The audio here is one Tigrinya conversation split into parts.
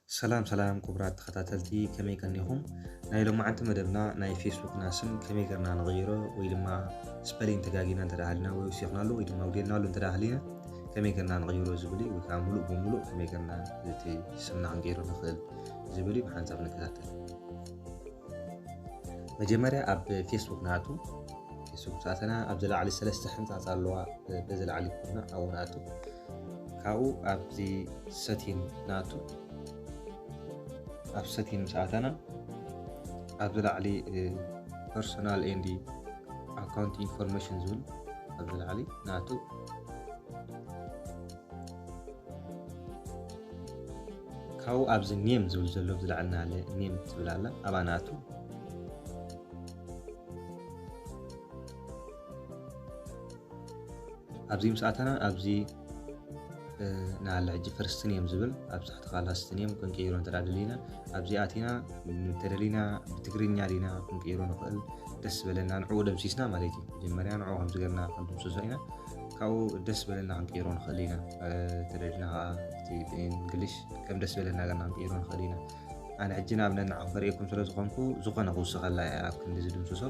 ሰላም ሰላም ክቡራት ተኸታተልቲ፣ ከመይ ቀኒኹም? ናይ ሎማዓንቲ መደብና ናይ ፌስቡክና ስም ከመይ ገርና ንቕይሮ ወይ ድማ ስፐሊንግ ተጋጊና እንተ ደኣ ሃሊና ወይ ወሲኽናሉ ወይ ድማ ውዴልናሉ እንተ ደኣ ሃሊና ከመይ ገርና ንቕይሮ ዝብል እዩ፣ ወይ ከዓ ሙሉእ ብሙሉእ ከመይ ገርና እቲ ስምና ክንቅይሮ ንኽእል ዝብል እዩ። ብሓንሳብ ንከታተል። መጀመርያ ኣብ ፌስቡክ ንኣቱ። ፌስቡክ ዝኣተና ኣብዚ ላዕሊ ሰለስተ ሕንፃፅ ኣለዋ። በዚ ላዕሊ ኩና ኣብኡ ንኣቱ። ካብኡ ኣብዚ ሰቲን ንኣቱ። ኣብ ሰቲን ምስ ኣተና ኣብዚ ላዕሊ ፐርሶናል ኤንዲ ኣካውንት ኢንፎርሜሽን ዝብል ኣብዚ ላዕሊ ንኣቱ። ካብኡ ኣብዚ ኔም ዝብል ዘሎ ኣብዚ ላዕሊ ናለ ኔም ትብል ኣላ ኣብኣ ንኣቱ። ኣብዚ ምስ ኣተና ኣብዚ ናለ ሕጂ ፈርስት ኔም ዝብል ኣብ ታሕቲ ላስት ኔም ክንቅይሮ እንተ ደኣ ደሊና ኣብዚ ኣቲና እንተደሊና ብትግርኛ ዲና ክንቅይሮ ንኽእል። ደስ ዝበለና ንዕኡ ደምሲስና ማለት እዩ። መጀመርያ ንዕኡ ከምዚ ገርና ክንድምስሶ ኢና። ካብኡ ደስ ዝበለና ክንቅይሮ ንኽእል ኢና። ተደሊና ከዓ እቲ ብእንግሊሽ ከም ደስ ዝበለና ገርና ክንቅይሮ ንኽእል ኢና። ኣነ ሕጂ ንኣብነት ንዓኹም ከርእየኩም ስለ ዝኾንኩ ዝኾነ ክውስኸላ እየ ኣብ ክንዲ ዝድምስሶ።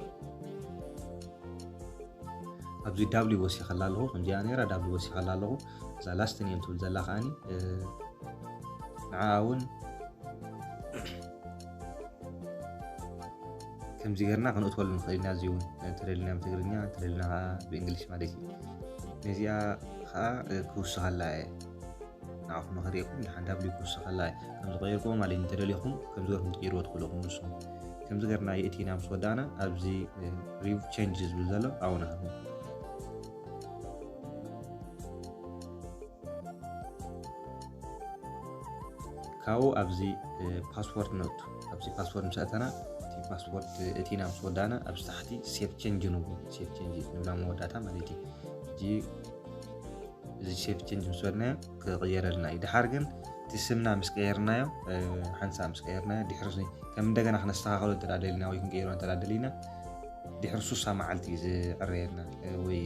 ኣብዚ ዳብሊው ወሲኸላ ኣለኹ። ከምዚኣ ነይራ ዳብሊው ወሲኸላ ኣለኹ። እዛ ላስት ኔም ትብል ዘላ ከዓኒ ንዓ እውን ከምዚ ገርና ክንእትወሉ ንኽእል ኢና። እዚ እውን ተደሊና ብትግርኛ ተደሊና ከዓ ብእንግሊሽ ማለት እዩ። ነዚኣ ከዓ ክውስኸላ እየ ንዓኹም ንኽርእየኩም። ደሓን ዳብሊው ክውስኸላ እየ ከም ዝቐየርኩዎ ማለት እዩ። እንተደሊኹም ከምዚ ገርኩም ትቕይርዎ ትኽእሉ ኢኹም። ንስኹም ከምዚ ገርና የእቲና ምስ ወዳእና ኣብዚ ሪቭ ቼንጅ ዝብል ዘሎ ኣብኡ ንኣቱ። ካብኡ ኣብዚ ፓስወርድ ንእቱ። ኣብዚ ፓስወርድ ምስ ኣተና እቲ ፓስወርድ እቲና ምስ ወዳእና ኣብዚ ታሕቲ ሴቭ ቼንጅ ንብሎ። ሴቭ ቼንጅ ንብላ መወዳእታ ማለት እዩ። ሕጂ እዚ ሴቭ ቼንጅ ምስ በልናዮ ክቕየረልና እዩ። ድሓር ግን እቲ ስምና ምስ ቀየርናዮ ሓንሳእ ምስ ቀየርናዮ ድሕሪ ከም እንደገና ክነስተኻኸሎ እንተ ደሊና ወይ ክንቀይሮ እንተ ደሊና ድሕሪ ሱሳ መዓልቲ እዩ ዝዕረየና ወይ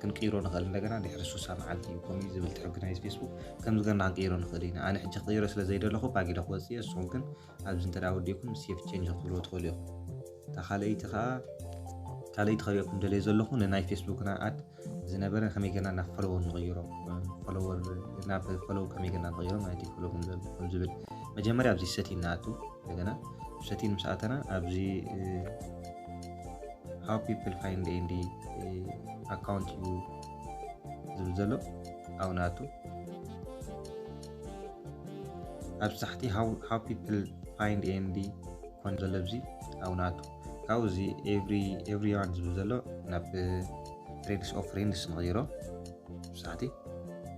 ክንቅይሮ ንኽእል። እንደገና ድሕሪ ሱሳ መዓልቲ እዩ ከምኡ ዝብል ትሕጊ ናይ ፌስቡክ። ከምዚ ገርና ክንቅይሮ ንኽእል ኢና። ኣነ ሕጂ ክቕይሮ ስለ ዘይደለኹ ባጊደ ክወፅእ እየ። ንስኹም ግን ኣብዚ እንተ ወዲእኩም ሴቭ ቼንጅ ክትብልዎ ትኽእሉ እዮም። እታ ካልኣይቲ ከዓ ካልኣይቲ ክርእየኩም ደለየ ዘለኹ ንናይ ፌስቡክና ኣድ ዝነበረ ከመይ ገርና ናብ ፎሎወር ንቕይሮ። ፎሎወር ናብ ፎሎው ከመይ ገርና ንቕይሮ ማለት እዩ። ፎሎው ከም ዝብል መጀመርያ ኣብዚ ሰቲን ንኣቱ። እንደገና ሰቲን ምስ ኣተና ኣብዚ how people find ኤንዲ ኣካውንት እዩ ዝብል ዘሎ ኣብኡ ንኣቱ። ኣብ ታሕቲ how people find ኤንዲ ኮን ዘሎ ኣብዚ ኣብኡ ንኣቱ። ካብኡ እዚ everyone ዝብል ዘሎ ናብ ፍሬንድስ ኦፍ ፍሬንድስ ንቕይሮ። ሳዕቲ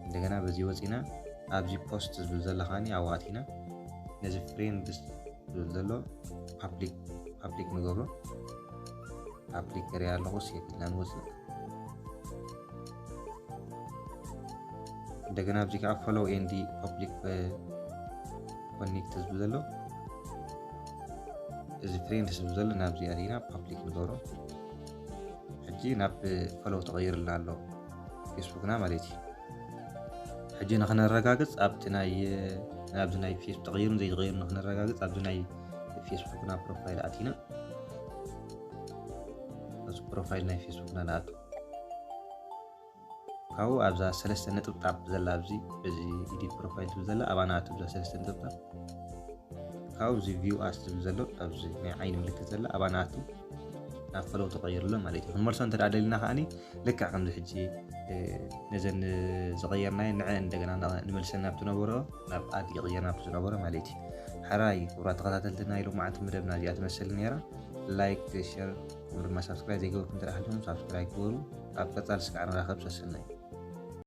እንደገና በዚ ወፂና ኣብዚ ፖስት ዝብል ዘሎ ከዓኒ ኣብኡ ኣቲና ነዚ ፍሬንድስ ዝብል ዘሎ ፓብሊክ ፓብሊክ ንገብሮ። ፓብሊክ ገርያ ኣለኹ። ሴቭ ኢልና ንወፅእ። እንደገና ኣብዚ ከዓ ፎሎው ኤንዲ ፓብሊክ ኮኔክት ዝብል ዘሎ እዚ ፍሬንድስ ዝብል ዘሎ ናብዚ ኣቲና ፓብሊክ ንገብሮ። ሕጂ ናብ ፎሎው ተቐይርልና ኣሎ ፌስቡክና ማለት እዩ። ሕጂ ንክነረጋግፅ ኣብቲ ናይ ናብዚ ናይ ፌስቡክ ተቐይሩን ዘይተቐይሩን ንክነረጋግፅ ኣብዚ ናይ ፌስቡክና ፕሮፋይል ኣቲና ኣብዚ ፕሮፋይል ናይ ፌስቡክና ንኣቱ። ካብኡ ኣብዛ ሰለስተ ነጥብጣብ ዘላ ኣብዚ በዚ ኢዲት ፕሮፋይል ትብል ዘላ ኣብኣ ንኣቱ። ኣብዛ ሰለስተ ነጥብጣብ ካብኡ እዚ ቪው ኣስ ዝብል ዘሎ ኣብዚ ናይ ዓይኒ ምልክት ዘላ ኣብኣ ንኣቱ። ናብ ፎሎው ተቐይሩ ኣሎ ማለት እዩ። ክንመልሶ እንተ ደኣ ደሊና ከዓኒ ልክዕ ከምዚ ሕጂ ነዘን ዝቐየርናዮ ንዐ እንደገና ንመልሰን ናብቲ ነበሮ ናብ ኣድ ይቕየር ናብቲ ዝነበሮ ማለት እዩ። ሕራይ ክቡራት ተኸታተልትና ኢሉ መዓልቲ መደብና እዚኣ ትመስል ነይራ። ላይክ፣ ሸር ከምኡ ድማ ሳብስክራይብ ዘይገበርኩም እንተ ደኣ ሃሊኹም ሳብስክራይብ ግበሩ። ኣብ ቀጻሊ ስጋዕ ንራኸብ። ሰሰናዩ።